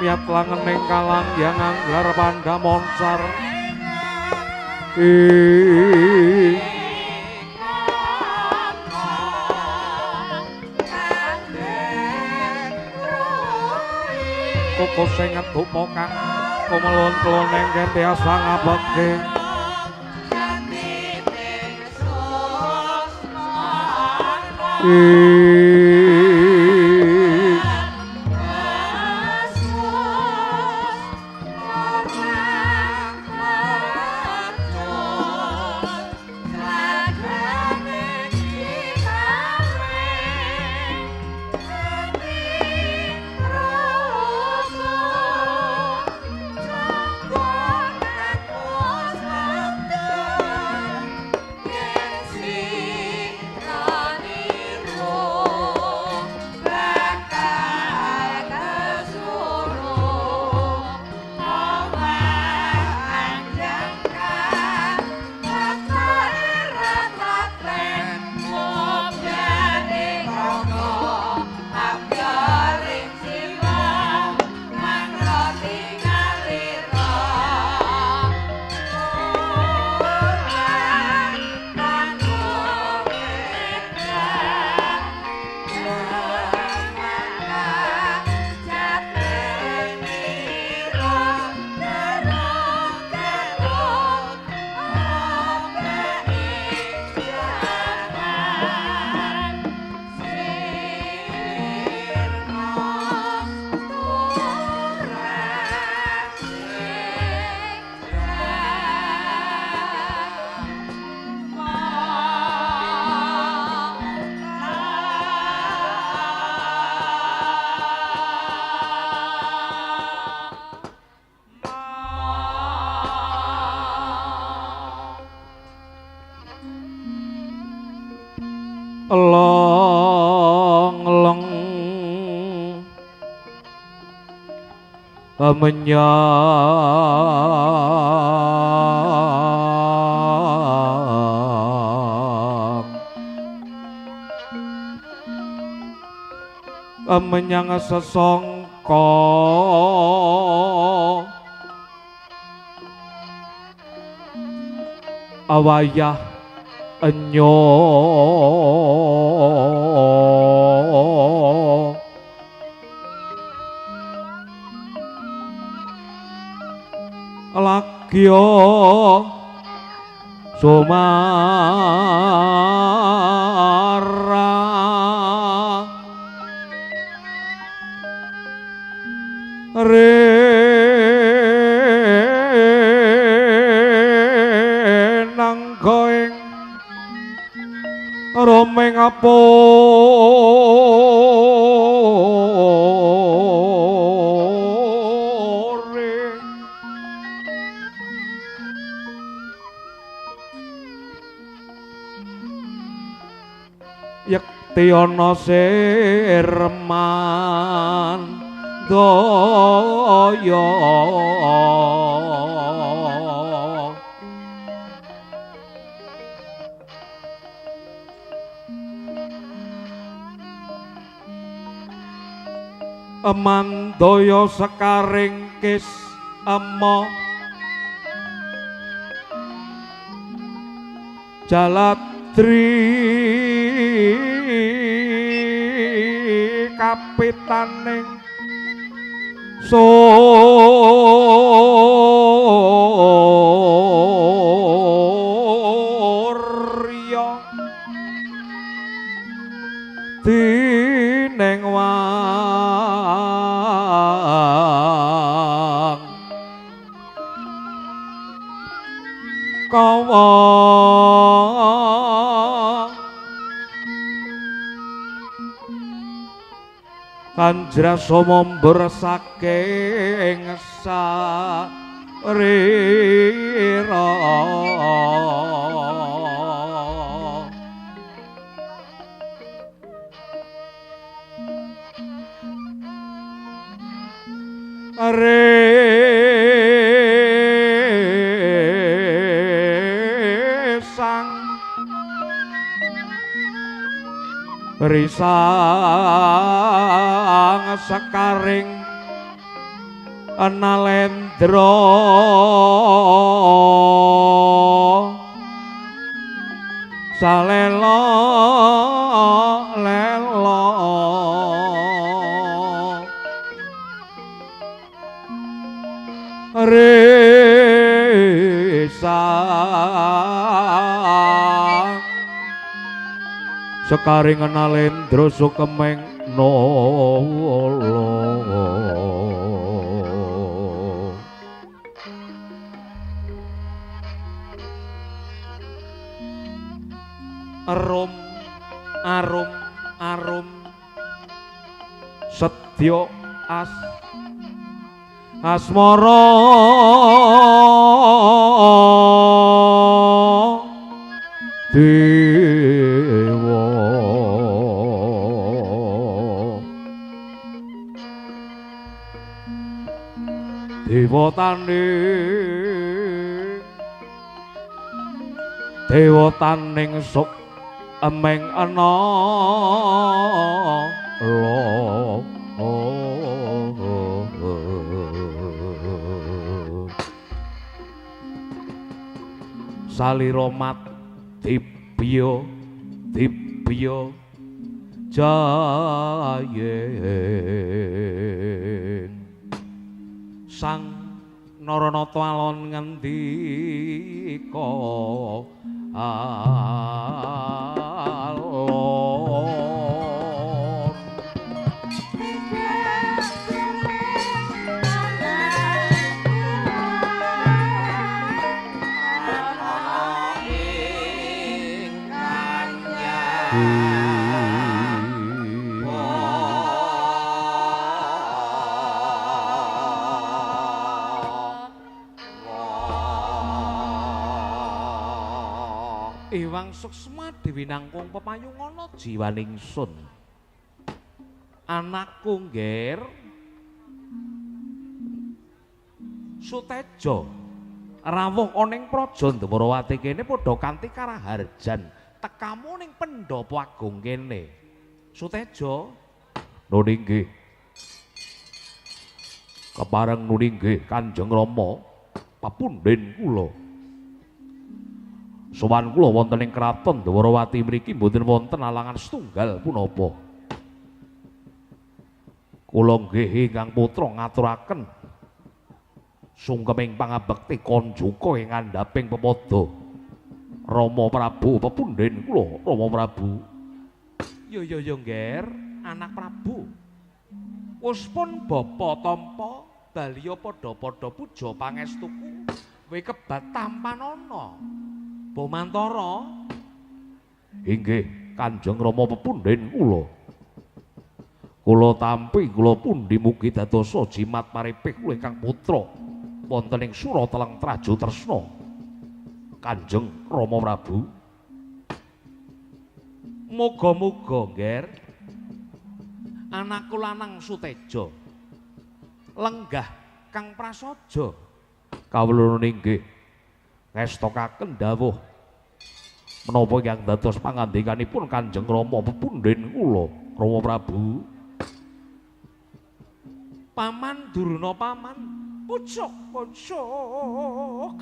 Miyat langening kalang yang anggar pandamonsar. Koko sing ngedupa kang kumelun kloneng ketiasa ngabekti. Long long menyang menyang sesongko awayah enyo lagyo sumara renang goeng romeng apore yekti ana sirman daya. Mandaya sekaring kis ema jaladri kapitaning surya dineng wang kawa kanjra sumomber saking sarira. Resang risang sekaring Nalendra salela lela risa sekaring Nalendra sukemeng nala. Rum arum arum sedya as asmara dewa dewa taning dewa taning sok emeng ana lo. Salira mat dibya dibya jayen sang Naranata alon ngendika alon. Ewang suksma dewi nangkung pepayungana jiwaning sun. Anakku ngger Suteja rawuh ana ing praja Dwarawati kene padha kanthi karaharjan tekamu ning pendhapa agung kene. Suteja nuni nggih. Kepareng nuni nggih Kanjeng Rama papunden kula. Sowan kula wonten ing kraton Dwarawati mriki mboten wonten alangan setunggal punapa. Kula nggih ingkang putra ngaturaken sungkeming pangabekti konjuka ing ngandhaping pepadha Rama Prabu pepunden kula Rama Prabu. Yo yo yo ngger anak Prabu. Wis pun bapa tampa baliya padha-padha puja pangestuku kowe kebat tampanana. Bomantara inggih Kanjeng Rama pepunden kula. Kula tampi kula pundi mugi dadosa jimat paripih kula ingkang putra wonten ing Surateleng Trajo Tresna Kanjeng Rama Prabu. Muga-muga ngger anakku lanang Suteja lenggah kang prasaja. Kawula inggih ngestokaken dawuh menapa ingkang dados pangandikanipun Kanjeng Rama pepunden kula Rama Prabu. Paman Durna paman pucuk pucuk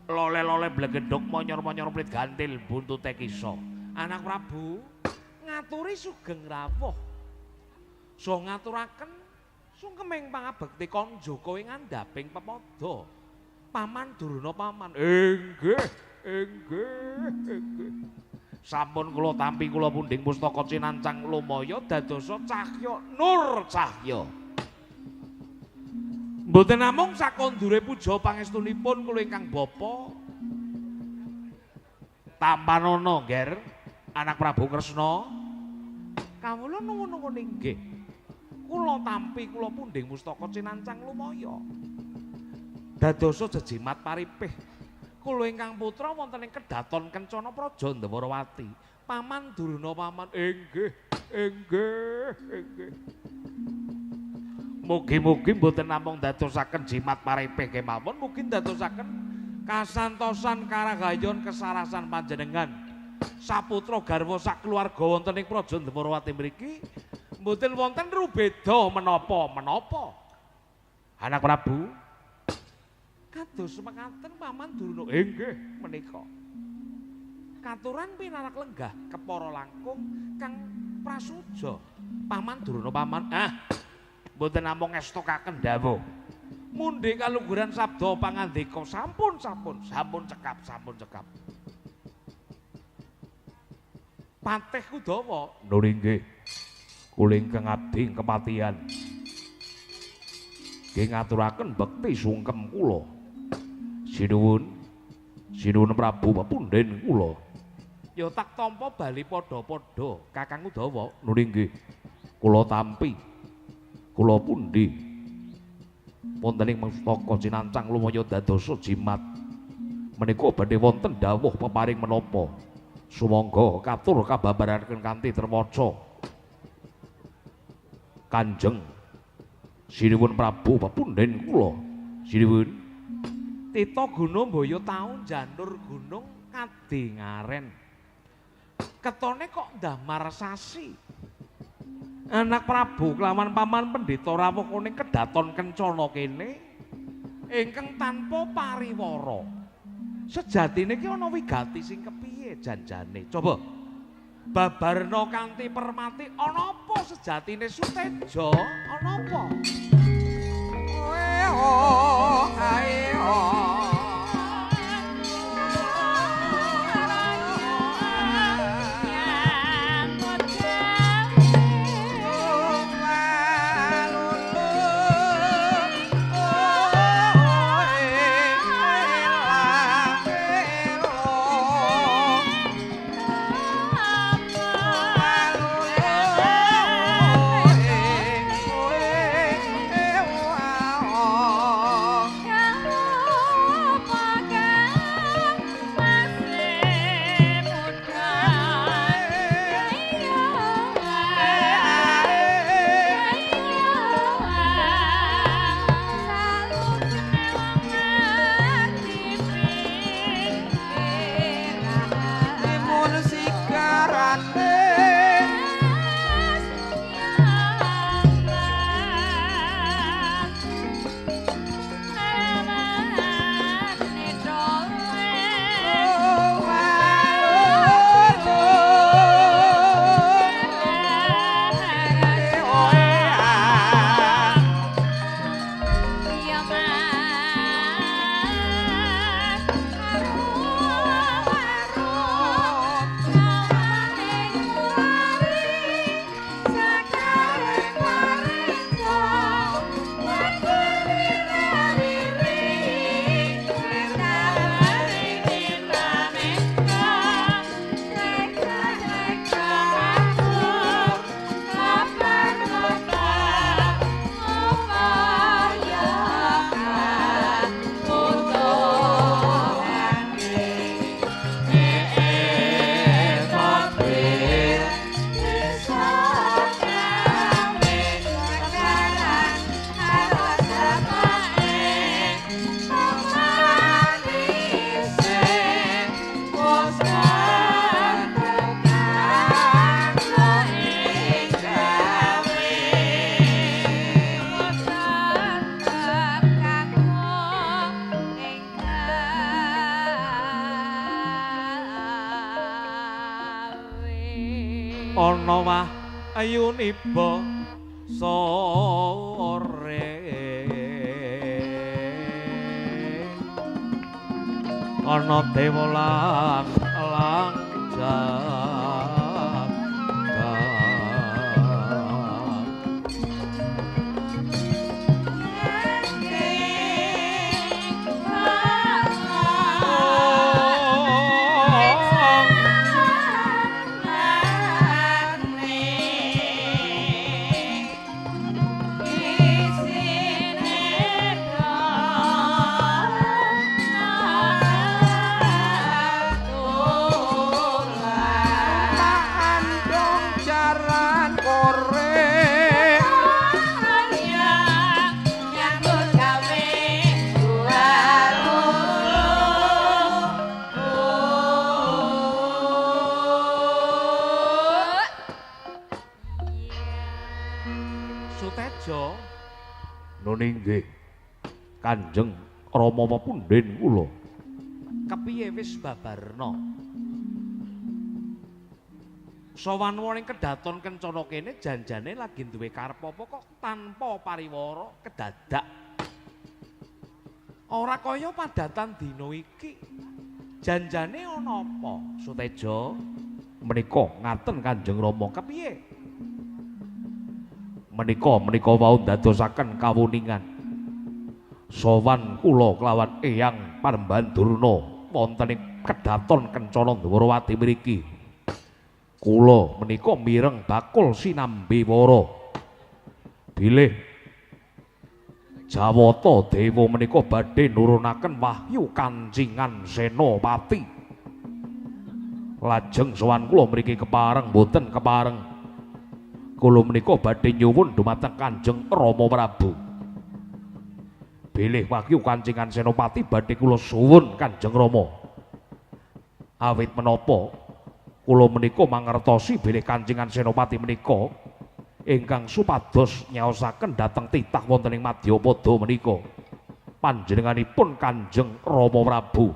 lole-lole blegedhog monyor-monyor plit gantil buntute kisa. Anak Prabu ngaturi sugeng rawuh saha ngaturaken sungkeming pangabekti konjaka ing ngandhaping pepadha. Paman Durna paman inggih inggih inggih. Sampun kula tampi kula pundhing pustaka cinancang lumaya dadosa cahya nur cahya. Mboten namung sakondure puja pangestunipun kula ingkang bapa tampanana ngger anak Prabu Kresna. Kawula nuwun-nuwun inggih. Kula tampi kula pundhing pustaka cinancang lumaya dadosa jejimat paripih kula ingkang putra wonten ing kedaton Kencana Praja Dwarawati. Paman Durna paman inggih inggih inggih. Mugi-mugi mboten namung dadosaken jimat paripih kemawon, mugi ndadosaken kasantosan karagayon kesarasan panjenengan saputra garwa sakeluarga wonten ing Praja Dwarawati mriki mboten wonten rubeda menapa-menapa. Anak Prabu kados mekaten Paman Durna inggih menika. Katuran pinarak lenggah kepara langkung kang prasuja. Paman Durna paman mboten namung ngestokaken dawuh. Mundhe kalungguran sabda pangandika sampun sampun sampun cekap sampun cekap. Patih Kudawa nur inggih kula ingkang abdi kepatihan. Nggih ngaturaken bekti sungkem kula. Sinuwun sinuwun Prabu pepunden kula. Ya tak tampa bali padha-padha Kakang Udawa. Nur inggih kula tampi. Kula pundi wonten ing mustaka cinancang lumaya dadosa jimat. Menika badhe wonten dawuh peparing menapa. Sumangga katur kababaraken kanthi terwaca. Kanjeng sinuwun Prabu pepunden kula. Sinuwun Tita Guna mbaya taun janur gunung kadingaren. Ketone kok ndamar sasi. Anak Prabu kelawan paman pendhita rawuh kuning kedaton kencana kene ingkang tanpa pariwara. Sejatine ki ana wigati sing kepiye janjane? Coba babarna kanthi permati ana apa sejatine Suteja? Ana apa? Oe oh ae oh. Ana wahyu niba sore ana dewa lang lang jagat. Sutejo. Nun inggih. Kanjeng Rama pepunden kula. Kepiye wis babarna? Sowan ning kedaton Kencana kene janjane lagi duwe karep apa kok tanpa pariwara kedadak. Ora kaya padatan dina iki. Janjane ana apa? Suteja menika ngaten Kanjeng Rama. Kepiye? Menika wau ndadosaken kawuningan. Sowan kula kelawan Eyang Panembahan Durna wonten ing kedaton Kencana Dwarawati mriki. Kula menika mireng bakul sinambi wara. Bilih Jawata Dewa menika badhe nurunaken wahyu Kancingan Senopati. Lajeng sowan kula mriki kepareng mboten kepareng. Kula menika badhe nyuwun dumateng Kanjeng Rama Prabu. Bilih wahyu Kancingan Senopati badhe kula suwun Kanjeng Rama. Awit menapa kula menika mangertosi bilih Kancingan Senopati menika ingkang supados nyaosaken dhateng titah wonten ing Madyapada menika. Panjenenganipun Kanjeng Rama Prabu.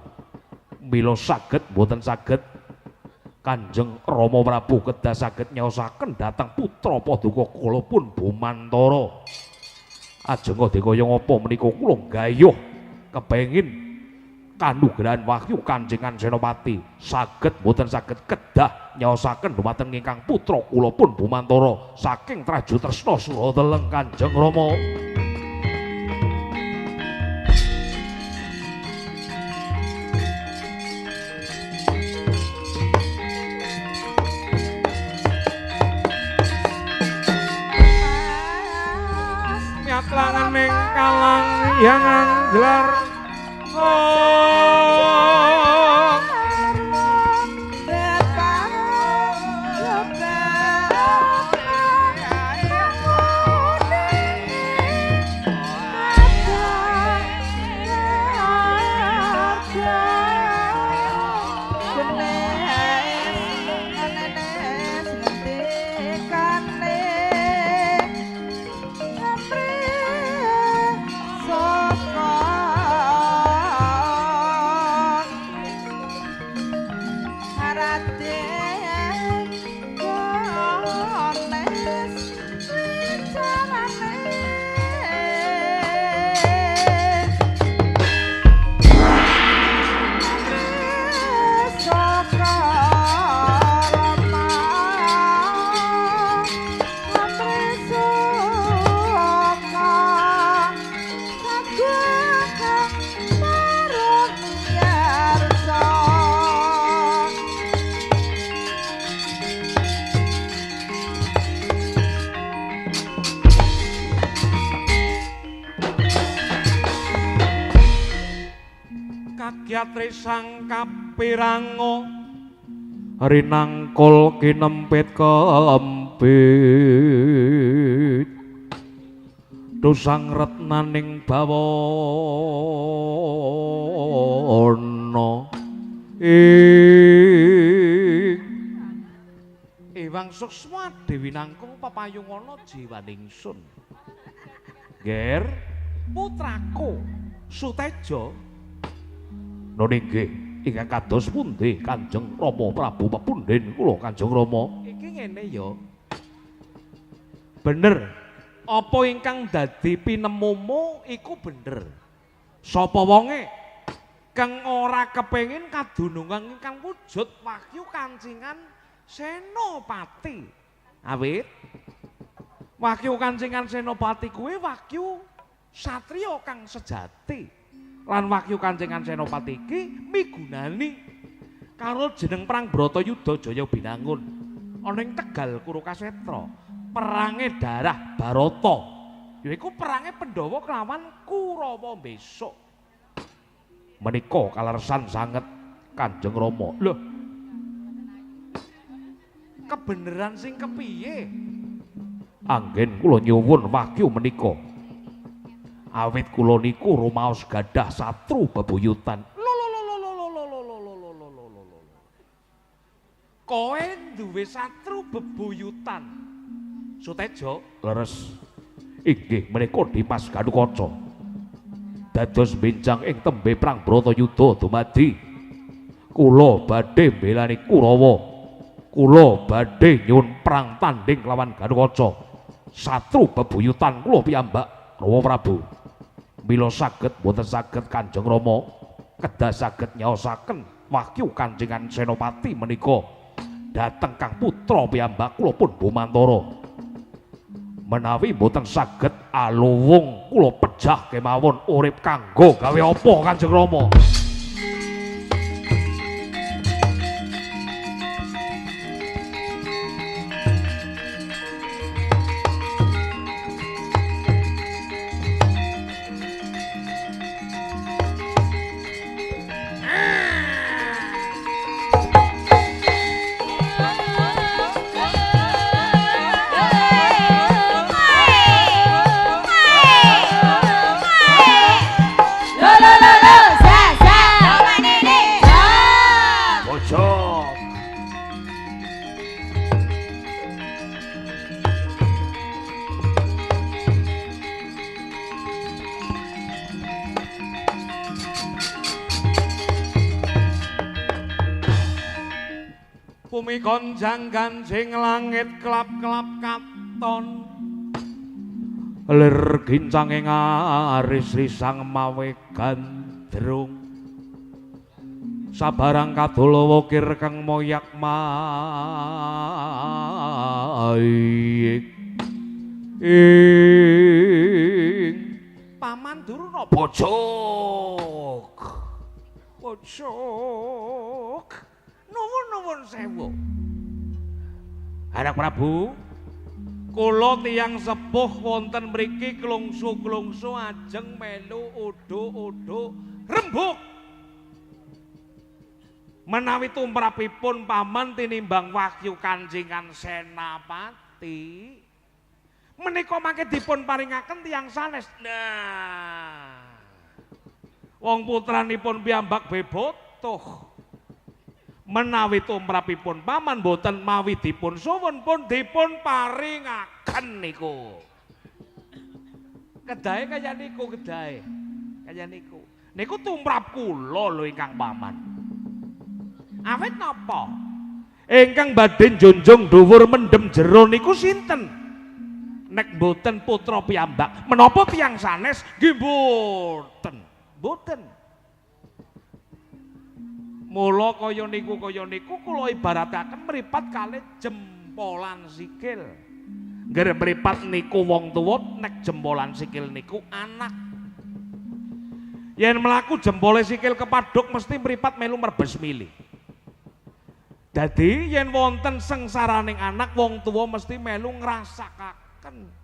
Mila saged mboten saged Kanjeng Rama Prabu kedah saged nyaosaken dhateng putra paduka kula pun Bumantara. Ajeng dikaya ngapa menika kula gayuh kepengin kanugrahan wahyu Kancingan Senopati saged mboten saged kedah nyaosaken dumateng ingkang putra kula pun Bumantara saking Traju Tresna Suha Teleng Kanjeng Rama. Miatlanganing kalang yang anggelar Kagyatre sang kapirango rinangkul kinempit kempit dosang retnaning bawana ewang suksma dewi nangkung papayungana jiwaningsun. Ger putraku Suteja. Nun inggih ingkang kados pundi Kanjeng Rama Prabu pepunden kula Kanjeng Rama? Iki ngene ya. Bener. Apa ingkang dadi pinemumu iku bener. Sapa wonge kang ora kepengin kadunungan ingkang wujud wahyu Kancingan Senopati? Awit wahyu Kancingan Senopati kuwi wahyu satriya kang sejati. Lan wahyu Kancingan Senopati iki migunani karo jeneng perang Bratayuda Jaya Binangun ana ing Tegal Kurukasetra, perange darah Barata, yaiku perange Pandhawa kelawan Kurawa besok. Menika kaleresan sanget Kanjeng Rama. Lho, kebeneran sing kepiye? Anggen kula nyuwun wahyu menika. Awit kula niku rumaos gadah satru bebuyutan. Lho. Kowe duwe satru bebuyutan. Suteja leres. Inggih menika Dimas Gadukaca. Dados benjang ing tembe perang Bratayuda dumadi. Kula badhe mbelani Kurawa. Kula badhe nyuwun perang tandhing lawan Gatotkaca. Satru bebuyutan kula piyambak Rama Prabu. Mila saged mboten saged Kanjeng Rama kedah saged nyaosaken wahyu Kanjengan Senopati menika dhateng Kang putra piyambak kula pun Bumantara. Menawi mboten saged aluwung kula pejah kemawon urip kanggo gawe apa Kanjeng Rama. Bumi gonjang ganjing langit klap-klap katon, lir gincange ngaris risang mawe gandrung, sabarang kadol wukir kang moyak maik ing Paman Durna bojok bojok. Nuwun-nuwun sewu. Anak Prabu, kula tiyang sepuh wonten mriki klungsu-klungsu ajeng melu udo-udo rembug. Menawi tumrapipun paman tinimbang wahyu Kanjengan Senapati, menika mangke dipun paringaken tiyang sanes. Nah, wong putranipun piyambak bebotuh. Menawi tumrapipun paman boten mawi dipun suwun pun dipun paringaken niku. Kedahe kaya niku kedahe. Kaya niku. Niku tumrap kula lho ingkang paman. Awit napa? Ingkang badhe njunjung dhuwur mendem jero niku sinten? Nek boten putra piyambak, menapa tiyang sanes? Nggih mboten. Mboten. Mula kaya niku kula ibarataken mripat kalih jempolan sikil. Nggih mripat niku wong tuwa, nek jempolan sikil niku anak. Yen mlaku jempole sikil kepaduk mesti mripat melu merbes mili. Dadi yen wonten sengsaraning anak wong tuwa mesti melu ngrasakaken.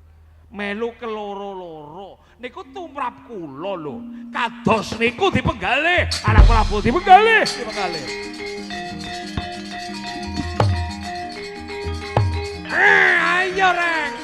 Melu keloro-loro. Niku tumrap kula lho. Kados niku dipenggalih, anak Prabu dipenggalih, dipenggalih. Ayo reng.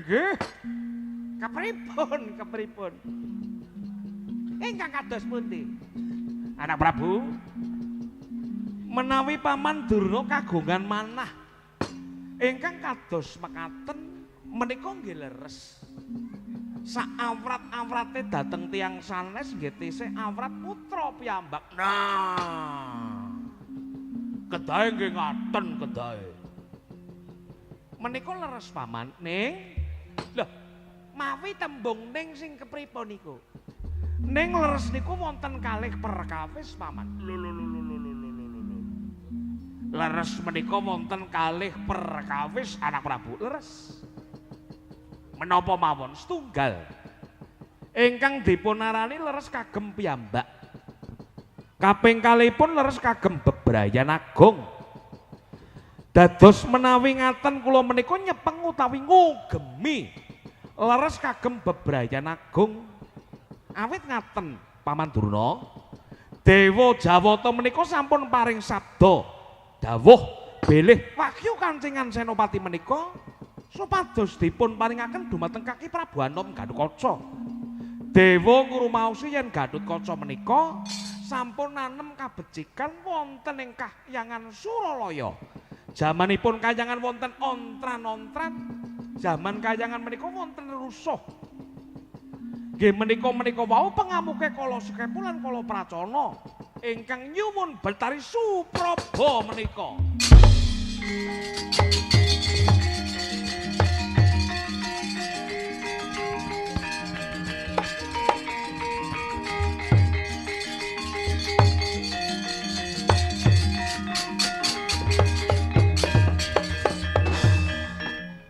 Nggih. Kepripun, kepripun? Ingkang kados pundi? Anak Prabu, menawi Paman Durna kagungan manah ingkang kados mekaten menika nggih leres. Saawrat-awrate dhateng tiyang sanes nggih tesih awrat putra piyambak. Nah. Kedahe nggih ngaten kedahe. Menika leres paman ning. Lho, mawi tembung ning sing kepripun niku? Ning leres niku wonten kalih perkawis paman. Lho lho lho lho lho lho lho. Leres menika wonten kalih perkawis anak Prabu. Leres. Menapa mawon setunggal. Ingkang dipunarani leres kagem piyambak. Kaping kalihipun leres kagem bebrayan agung. Dados menawi ngaten kula menika nyepeng utawi ngugemi Leres kagem bebrayan agung. Awit ngaten Paman Durna, Dewa Jawata menika sampun paring sabda dawuh bilih wahyu kancingan Senopati menika supados dipun paringaken dumateng kaki Prabu Anom Gatotkaca. Dewa ngrumaosi yen Gatotkaca menika sampun nanem kabecikan wonten ing kahyangan Suralaya. Jamanipun kayangan wonten ontran-ontran, jaman kayangan menika wonten rusuh. Nggih menika-menika wau pengamuke Kala Sekepu lan Kala Pracona ingkang nyuwun Betari Supraba menika.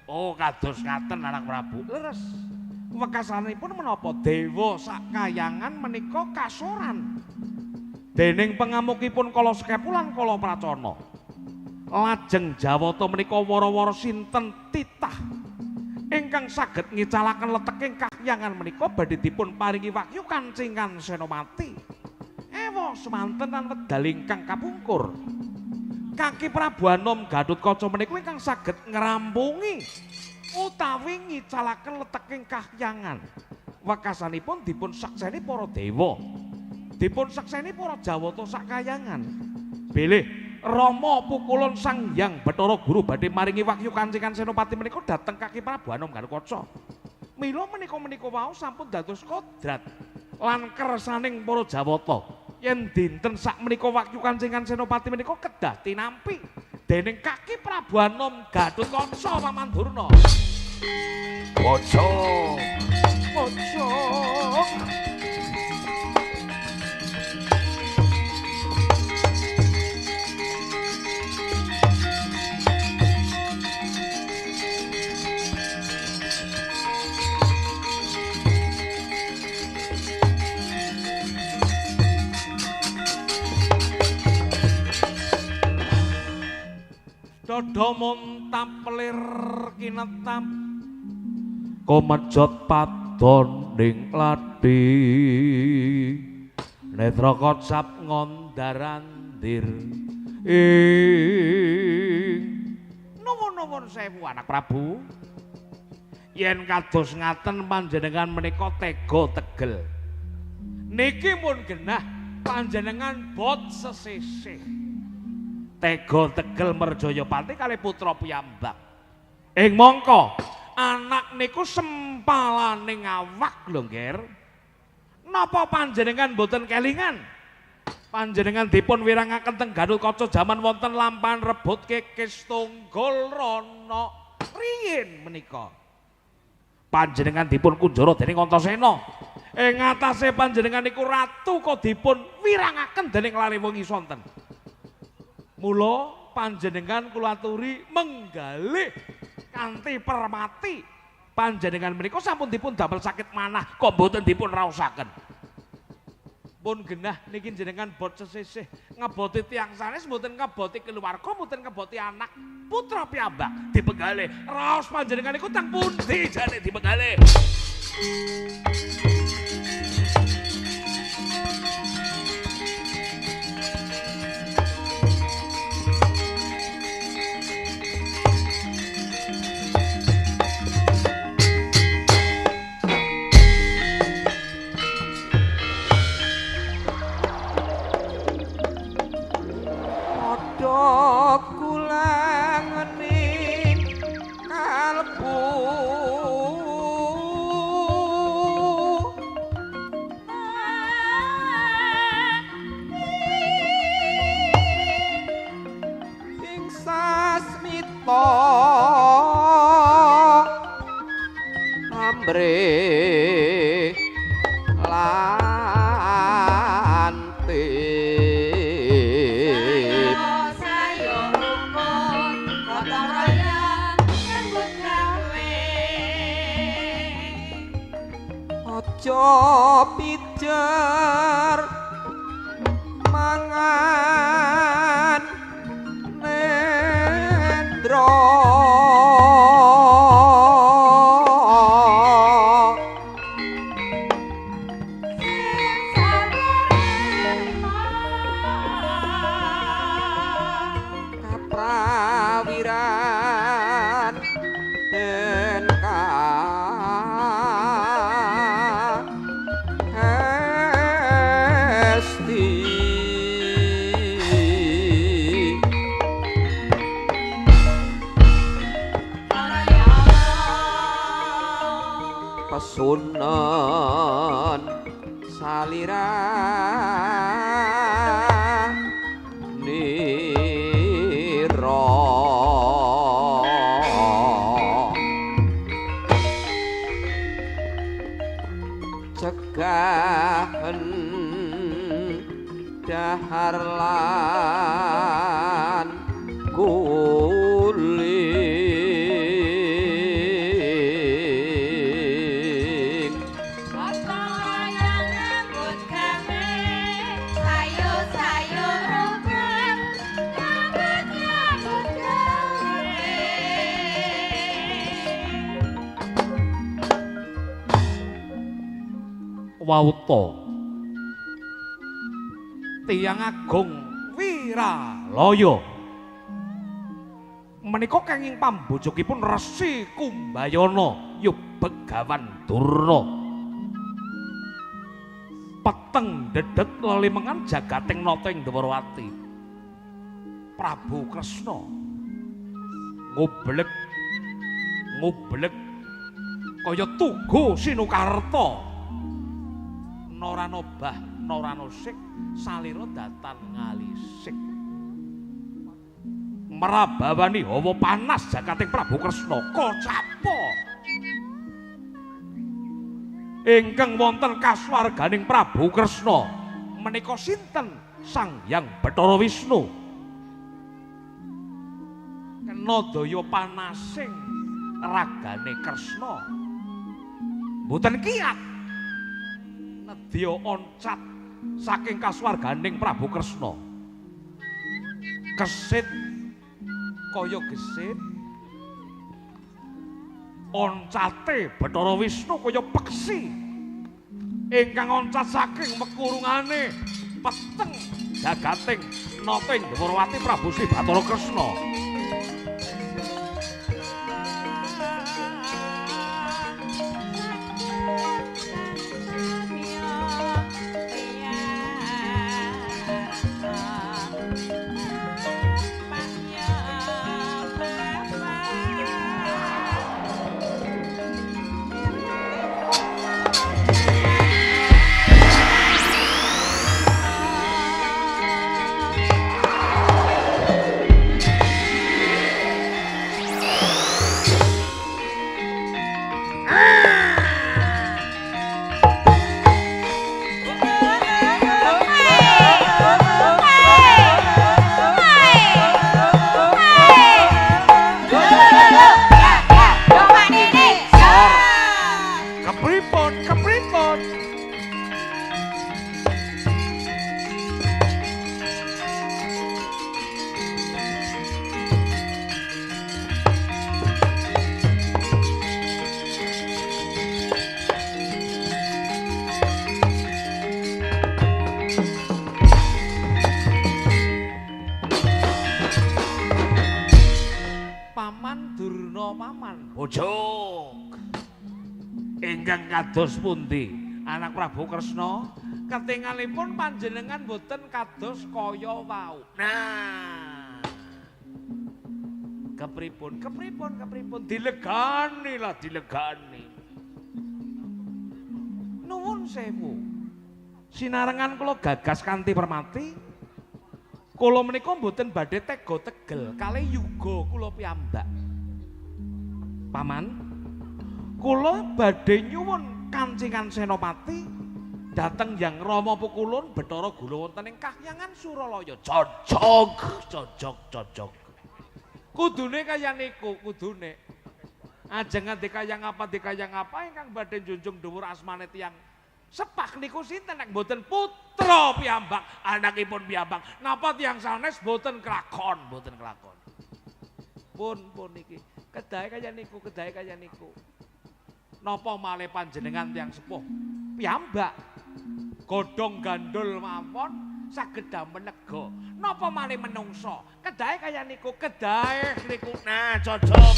Oh, kados ngaten anak Prabu. Leres. Wekasanipun menapa dewa sakayangan menika kasoran dening pengamukipun Kala Sekepu lan Kala Pracona. Lajeng Jawata menika wara-wara sinten titah ingkang saged ngicalaken leteking kahyangan menika badhe dipun paringi wahyu kancingan Senopati. Ewa semanten lan wedal ingkang kapungkur. Kaki Prabu Anom Gatotkaca menika ingkang saged ngrampungi utawi ngicalaken leteking kahyangan. Wekasanipun dipun sakseni para dewa, dipun sakseni para Jawata sakayangan. Bilih Rama Pukulun Sang Hyang Bathara Guru badhe maringi wahyu kancingan Senopati menika dhateng kaki Prabu Anom Gatotkaca. Mila menika-menika wau sampun dados kodrat lan kersaning para Jawata yen dinten sakmenika wahyu kancingan Senopati menika kedah tinampi dening kaki Prabu Anom Gatotkaca Paman Durna. Bocok. Bocok. Dada montap lir kinetap komejot padon ning lathi netra kocap ngondarandir ing nuwun-nuwun sewu anak Prabu. Yen kados ngaten panjenengan menika tega tegel. Niki mun genah panjenengan bot sesisih. Tega tegel Merjayapati kalih putra piyambak. Ing mangka anak niku sempalaning awak lho, Ngger. Napa panjenengan mboten kelingan? Panjenengan dipun wirangaken teng Gatotkaca jaman wonten lampahan rebut Kekes Tunggul Rana riyin menika. Panjenengan dipun kunjara dening Antasena. Ing atase panjenengan niku ratu kok dipun wirangaken dening lare wengi sonten. Mula panjenengan kula aturi menggalih kanthi permati. Panjenengan menika sampun dipun damel sakit manah kok mboten dipun raosaken. Pun genah niki jenengan bot sesisih ngeboti tiyang sanes mboten ngeboti keluarga mboten ngeboti anak putra piyambak dipenggalih. Raos panjenengan niku teng pundi jane dipenggalih? Aja pijer mangan nendra. Salira nira cegahen dahar lan kuling. Gotong royong nyambut gawe, sayur-sayur rugem, nyambut nyambut gawe. Wauta tiyang agung Wiralaya menika kenging pambojokipun Resi Kumbayana ya Begawan Durna. Peteng dedet lelimengan jagating nata ing Dwarawati. Prabu Kresna ngoblek ngoblek kaya tugu Sinukarta. Norano bah norano sik salira datan ngalisik. Merabawani hawa panas jagating Prabu Kresna kocapa ingkang wonten kasuwarganing Prabu Kresna menika sinten? Sang Hyang Bathara Wisnu. Kena daya panasing ragane Kresna mboten kiat nedya oncat saking kasuwarganing Prabu Kresna. Kesit kaya gesit oncate Bathara Wisnu kaya peksi ingkang oncat saking mekurungane peteng jagating nata ing Dwarawati Prabu Sri Bathara Kresna. Kepripun, kepripun? Paman Durna paman bojok. Ingkang kados pundi anak Prabu Kresna ketingalipun panjenengan boten kados kaya wau. Nah, kepripun kepripun kepripun dilegani lah dilegani. Nuwun sewu. Sinarengan kula gagas kanthi permati. Kula menika mboten badhe tega tegel kalih yuga kula piyambak. Paman, kula badhe nyuwun kancingan senopati dhateng Hyang Rama Pukulun Bathara Gula wonten ing Kahyangan Suralaya. Cocok, cocok, cocok. Kudune kaya niku, kudune. Ajeng dikayang apa dikayang apa ingkang badhe njunjung dhuwur asmane tiyang sepak niku sinten nek mboten putra piyambak, anakipun piyambak. Napa tiyang sanes mboten kelakon, mboten kelakon. Pun pun niki, kedahe kaya niku, kedahe kaya niku. Napa malih panjenengan tiyang sepuh piyambak godhong gandul mawon saged damel lega. Napa malih menungsa kedahe kaya niku, kedahe niku. Nah, cocok.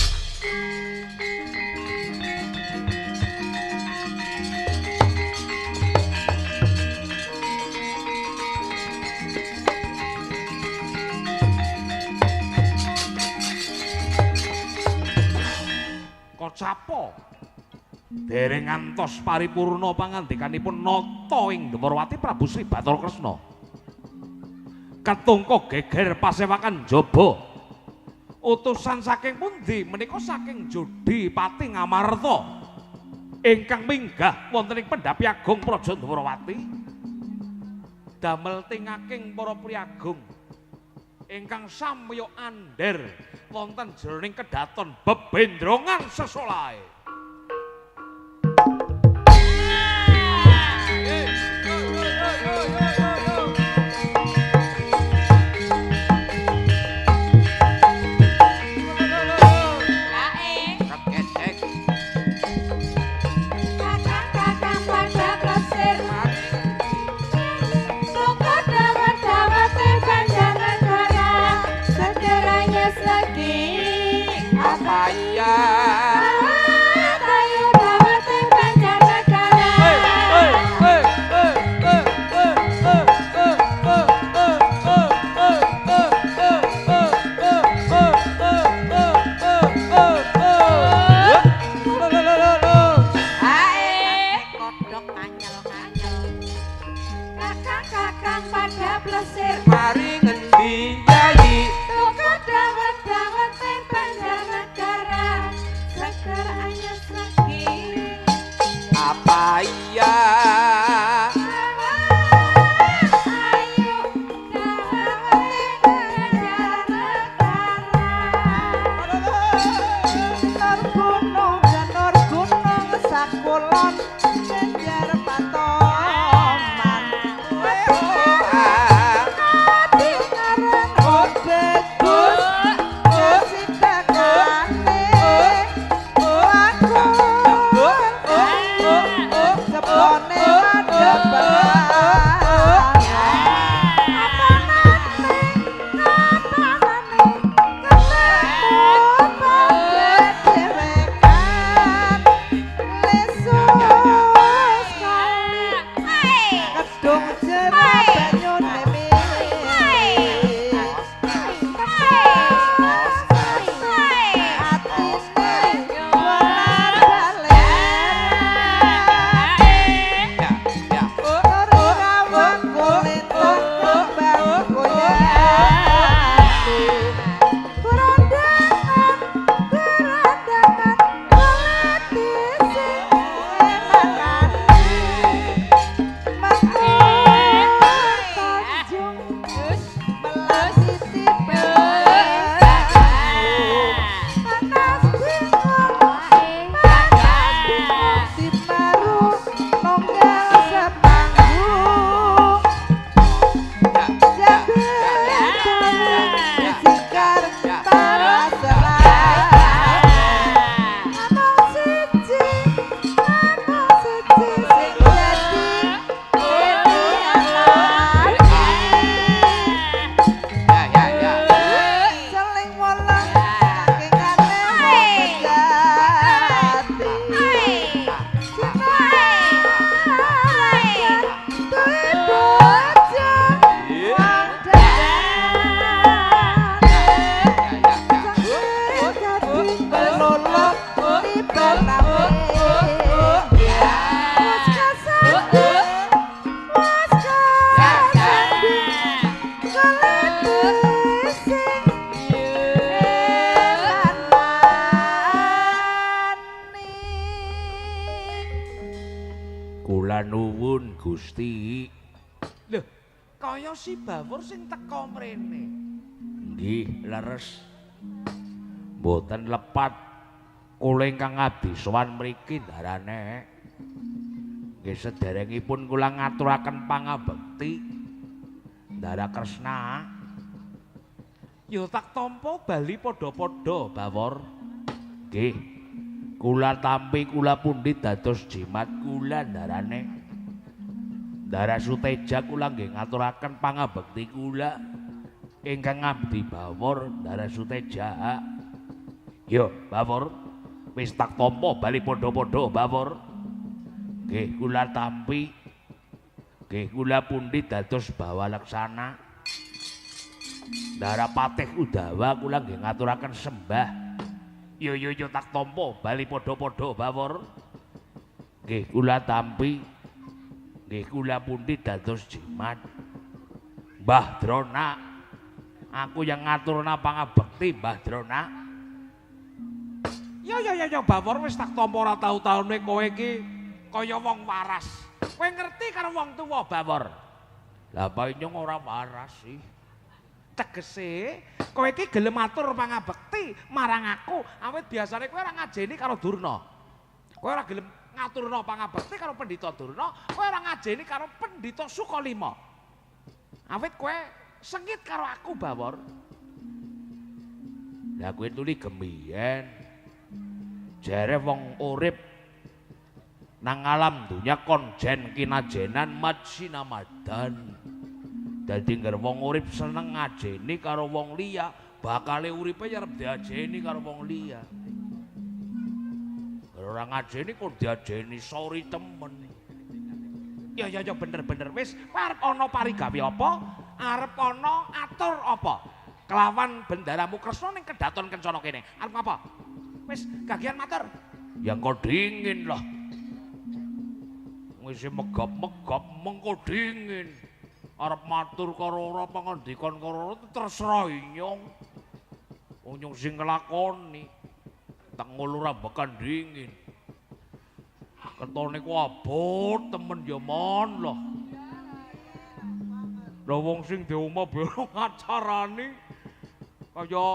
Kocapa Dereng ngantos paripurna pangandikanipun nata ing Dwarawati Prabu Sri Bathara Kresna. Ketungka geger pasewakan jaba. Utusan saking pundi menika saking Jodhi Pati Ngamarta ingkang minggah wonten ing pendhapi agung Praja Dwarawati. Damel tingaking para priyagung ingkang samya andher wonten jroning kedaton bebendrongan sesolahe. Kakang-kakang pada plesir Toko dawet-dawete Banjarnegara segeranya lagi. Apa iya? Ayo dawete Banjarnegara. Ae Kodhok anyel-anyel. Kakang-kakang pada plesir Mari ngendi yayi? Toko dawet-dawete Banjarnegara seger anyes lagi. Apa iya? Ayo dawete Banjarnegara. Nur gunung janur gunung sakulon njenjer patoman. Ati ngaran obegus sidakane aku sepone madhep. Kedung jeruk banyune mili. Atine bola-balen. Ya, ya. Nur rawang kulintang kembang goyang. Gerondangan, gerondangan, melati sing emanane. Metur Tanjung, melati tiba. Panas bingung, panas bingung, dimaru nonggal sepanggung. Ya, Jabe sikar para selat. Amung siji, amung siji sing dadi ati. Ya, ya, ya. Seling welang kengane wong sejati. Cinta duwe bojo wong dalan. Kula nuwun Gusti. Lho, kaya si Bawur sing teka mrene. Nggih, leres. Mboten lepat kula ingkang abdi sowan mriki darane. Nggih sederengipun kula ngaturaken pangabekti Ndara Kresna. Ya tak tampa bali padha-padha, Bawor. Nggih. Kula tampi kula pundi dados jimat kula ndarane. Ndara Suteja kula nggih ngaturaken pangabekti kula ingkang ngabdi Bawor Ndara Suteja. Yo, Bawor, wis tak tampa bali padha-padha, Bawor. Nggih kula tampi. Nggih kula pundi dados bawa laksana. Ndara Patih Udawa kula nggih ngaturaken sembah. Yo yo yo tak tampa bali padha-padha, Bawor. Nggih kula tampi. Nggih kula pundi dados jimat. Mbah Drona, aku yang ngaturna pangabekti Mbah Drona. Ya ya ya ya Bawor wis tak tampa ora tau-taune kowe iki kaya wong waras. Kowe ngerti karo wong tuwa Bawor? Lah apa nyong ora waras sih? Tegese kowe iki gelem atur pangabekti marang aku, awit biasane kowe ora ngajeni karo Durna. Kowe ora gelem ngaturna pangabekti karo Pendhita Durna, kowe ora ngajeni karo Pendhita Sukalima. Awit kowe sengit karo aku Bawor. Lah kowe tuli gemiyen. Jere wong urip nang alam dunya konjen kinajenan madsinamadan. Dadi ngger wong urip seneng ngajeni karo wong liya, bakale uripe ya arep diajeni karo wong liya. Ora ngajeni kok diajeni, sorry temen. Ya ya ya bener-bener wis arep ana parigawe apa? Arep ana atur apa? Kelawan bendaramu Kresna ning kedaton Kencana kene. Arep apa? Wis gagian matur. Ya engko dingin lah. Wis megap-megap mengko dingin. Arep matur karo ora pangandikan karo ora terserah inyong. Wong nyong sing nglakoni. Tengul ora bekan dingin. Ketone ku abot temen ya mon lah. Lah wong sing duwe omah bero ngacarani kaya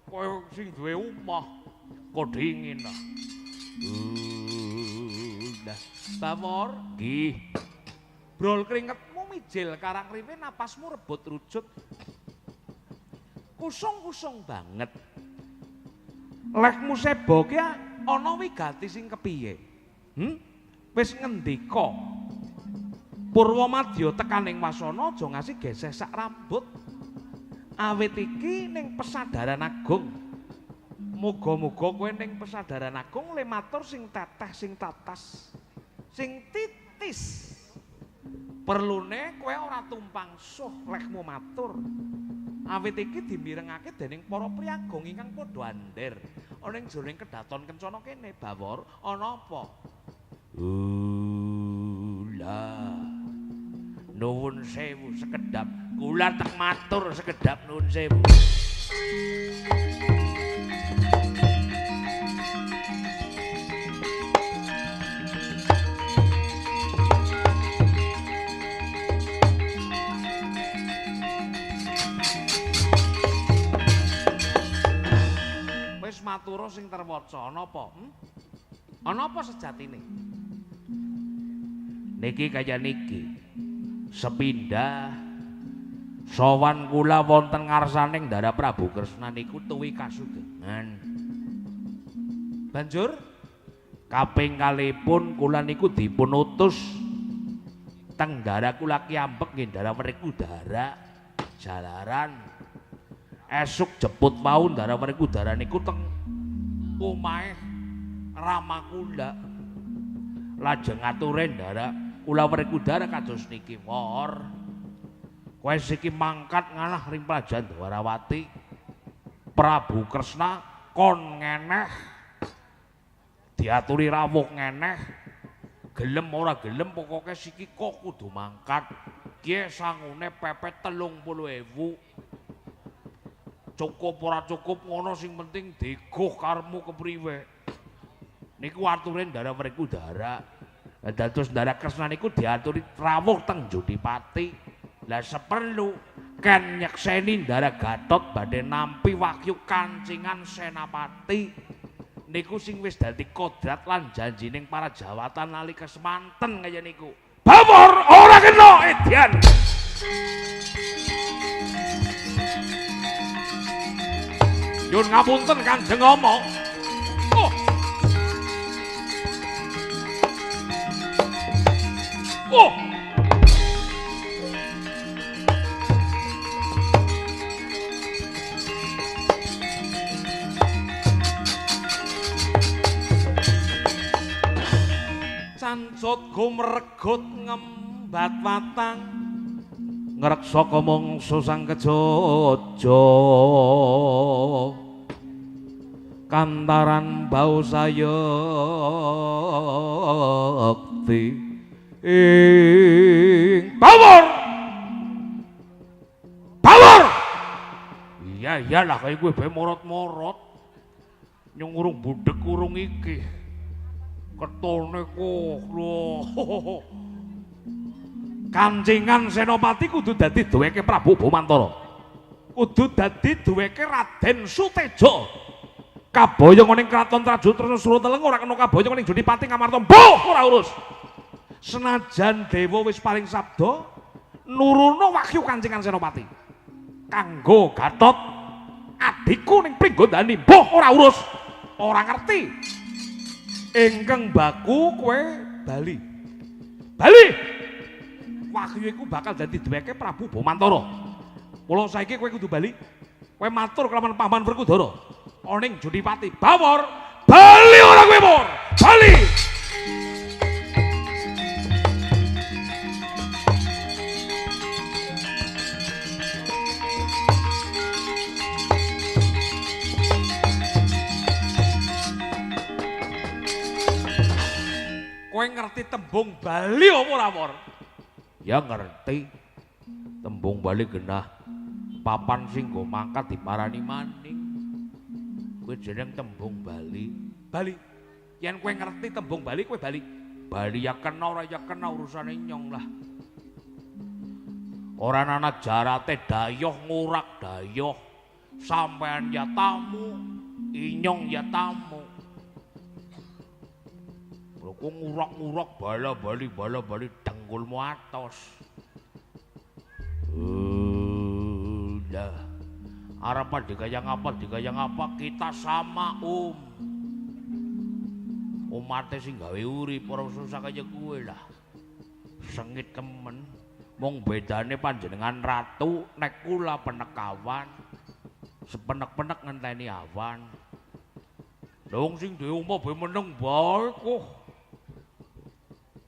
kowe sing duwe omah kok dingin lah. Lah Bawor, nggih. Brol keringetmu mijil karang riwe napasmu rebut rujut. Kusung-kusung banget. Lekmu sebo ki ana wigati sing kepiye? Wis ngendika. Purwa madya tekaning wasana aja ngasi geseh sak rambut. Awit iki ning pesadaran agung. Muga-muga kowe ning pesadaran agung le matur sing teteh sing tatas, sing titis. Perlune kowe ora tumpang suh lehmu matur. Awit iki dimirengake dening para priyagung ingkang padha andher. Ana ing jroning kedaton Kencana kene, Bawor, ana apa? Lah. Nuwun sewu sekedap, kula tek matur sekedap nuwun sewu. Wis matura sing terwaca ana apa? Ana apa sejatine? Niki kaya niki. Sepindah sowan kula wonten ngarsaning Ndara Prabu Kresna niku tuwi kasugengan. Banjur kaping kalihipun kula niku dipun utus teng ndara kula kiyambek nggih Ndara Werkudara jalaran esuk jeput wau Ndara Werkudara niku teng omahe Rama kula. Lajeng ature Ndara kula Werkudara kados niki, Wor. Kowe siki mangkat ngalah ring Prajan Dwarawati. Prabu Kresna kon ngeneh diaturi rawuh ngeneh. Gelem ora gelem pokoke siki kok kudu mangkat. Kiye sangune pepet 30.000. Cukup ora cukup ngono sing penting diguh karepmu kepriwe. Niku ature Ndara Werkudara. Dados Ndara Kresna niku diaturi rawuh teng Jodipati. Lah seperlu ken nyekseni Ndara Gatot badhe nampi wahyu kancingan Senapati. Niku sing wis dadi kodrat lan janjining para jawatan nalika semanten kaya niku. Bawor ora kena edian. Nyun ngapunten Kanjeng Rama. Oh. Oh. Cancot gumregut ngembat watang ngreksa mangsa sang kejojo. Kantaran bau sayekti ing Bawor. Bawor. Iya iyalah kaya kowe bae morot-morot. Nyong urung budhek urung iki. Ketone kok lho. Kancingan Senopati kudu dadi duweke Prabu Bomantara. Kudu dadi duweke Raden Suteja. Kaboyong ning kraton Traju Tresna Surateleng ora kena kaboyong ning Jodipati Ngamarta. Mbuh ora urus. Senajan dewa wis paring sabda nurono wahyu Kancingan Senopati. Kanggo Gatot adhiku ning Pringgondani, mbuh ora urus. Ora ngerti. Ingkang baku kowe bali. Bali. Wahyu iku bakal dadi duweke Prabu Bomantara. Mula saiki kowe kudu bali. Kowe matur kelawan Paman Werkudara. Oning Jodipati Bawor, bali ora kowe Bor. Bali. Kowe ngerti tembung bali apa ora, Bor? Ya ngerti. Tembung bali genah papan sing nggo mangkat diparani maning. Kowe jeneng tembung bali. Bali. Yen kowe ngerti tembung bali kowe bali. Bali ya kena ora ya kena urusane nyong lah. Ora ana jarate dayoh ngurak dayoh. Sampean ya tamu, inyong ya tamu. Lho kok ngurak-ngurak bala-bali bala-bali dengkulmu atos. Udah. Arep dikaya ngapa dikaya ngapa kita sama um. Umate sing gawe urip ora susah kaya kowe lah. Sengit temen. Mung bedane panjenengan ratu nek kula penekawan. Sepenek-penek ngenteni awan. Lha wong sing duwe omah bae meneng bae kok.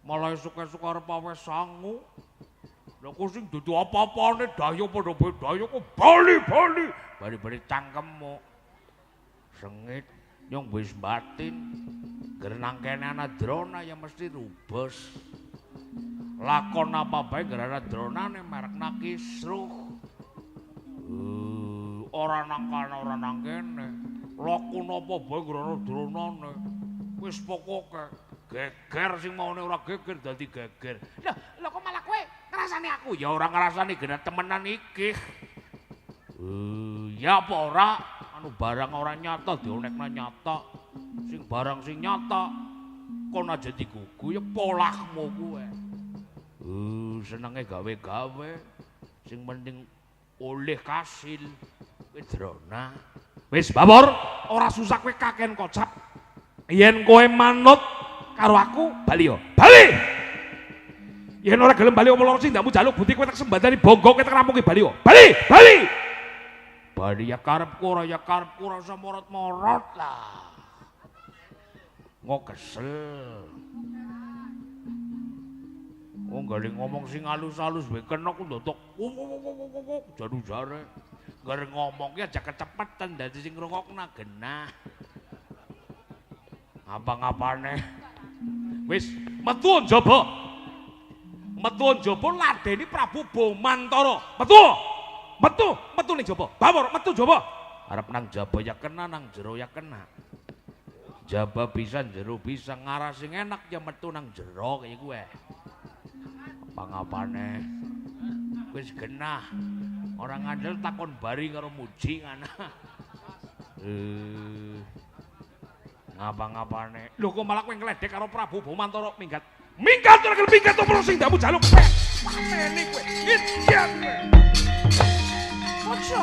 Malah esuk-esuk arep awe sangu. Lha kok sing dudu apa-apane dayo padha bae dayo kok bali-bali. Bali-bali cangkemmu. Sengit nyong wis batin. Ger nang kene ana drona ya mesti rubes. Lakon apa bae ger ana dronane merekna kisruh. Ora nang kana ora nang kene. Lakon apa bae ger ana dronane. Wis pokoke geger sing maune ora geger dadi geger. Lah, lha kok malah kowe ngrasani aku? Ya ora ngrasani gena temenan iki. Ya apa ora? Anu barang ora nyata dionekna nyata. Sing barang sing nyata kon aja digugu ya polahmu kowe. Senenge gawe-gawe sing penting oleh kasil. Kowe drona. Wis Bawor, ora susah kowe kaken kocap. Yen kowe manut karo aku bali yo. Bali. Yen ora gelem bali apa loro sing ndakmu jaluk buti kowe tak sembadani bonggo kowe tak rampungi bali yo. Bali, bali. Bali ya karepku ora ya karepku ora usah morot-morot lah. Ngo kesel. Wong gale ngomong sing alus-alus wae kena ku ndodok jaru-jare. Gara ngomong ki aja kecepetan dadi sing ngrungokna genah. Apa-ngapane. Wis metu njaba. Metu njaba ladeni Prabu Bomantara. Metu. Metu, metu ning jaba. Bawor metu jaba. Arep nang jaba ya kena nang jero ya kena. Jaba bisa jero bisa ngarah sing enak ya metu nang jero kaya kuwe. Apa-ngapane. Wis genah. Ora ngandel takon bari karo muji ngana. Ngapa-ngapane. Lho kok malah kowe ngledek karo Prabu Bomantara minggat. Minggat ora gelem minggat opo sing ndakmu jaluk kowe. Pateni kowe. Idiot kowe. Ojo.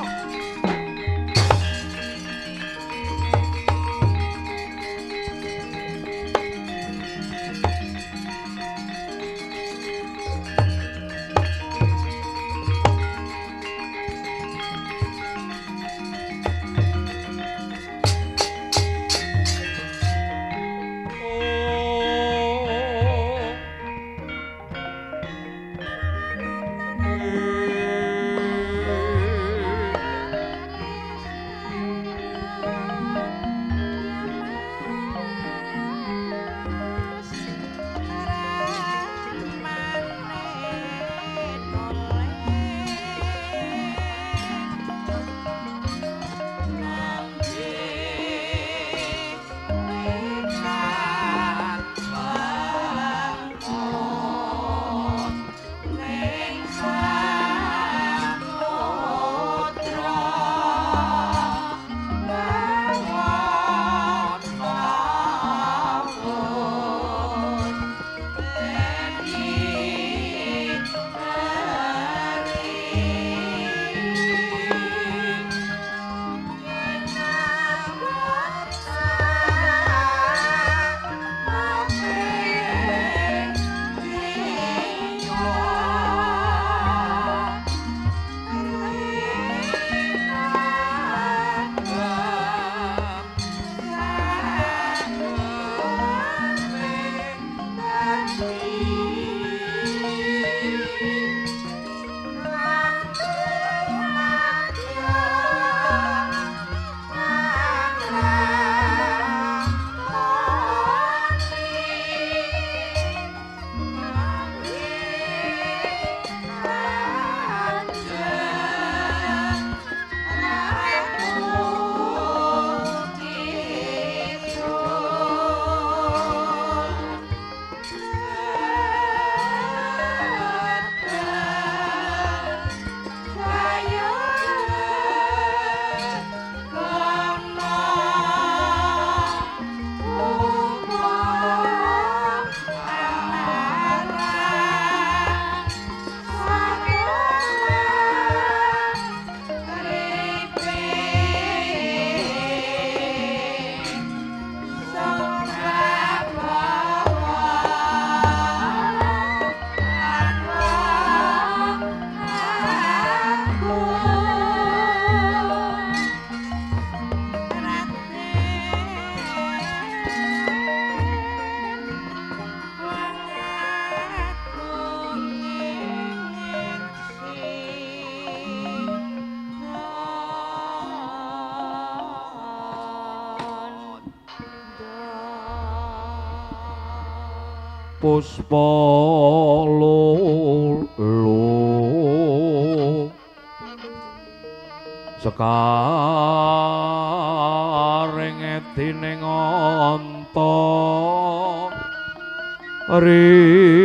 Puspa lulu sekaring edining anta ri.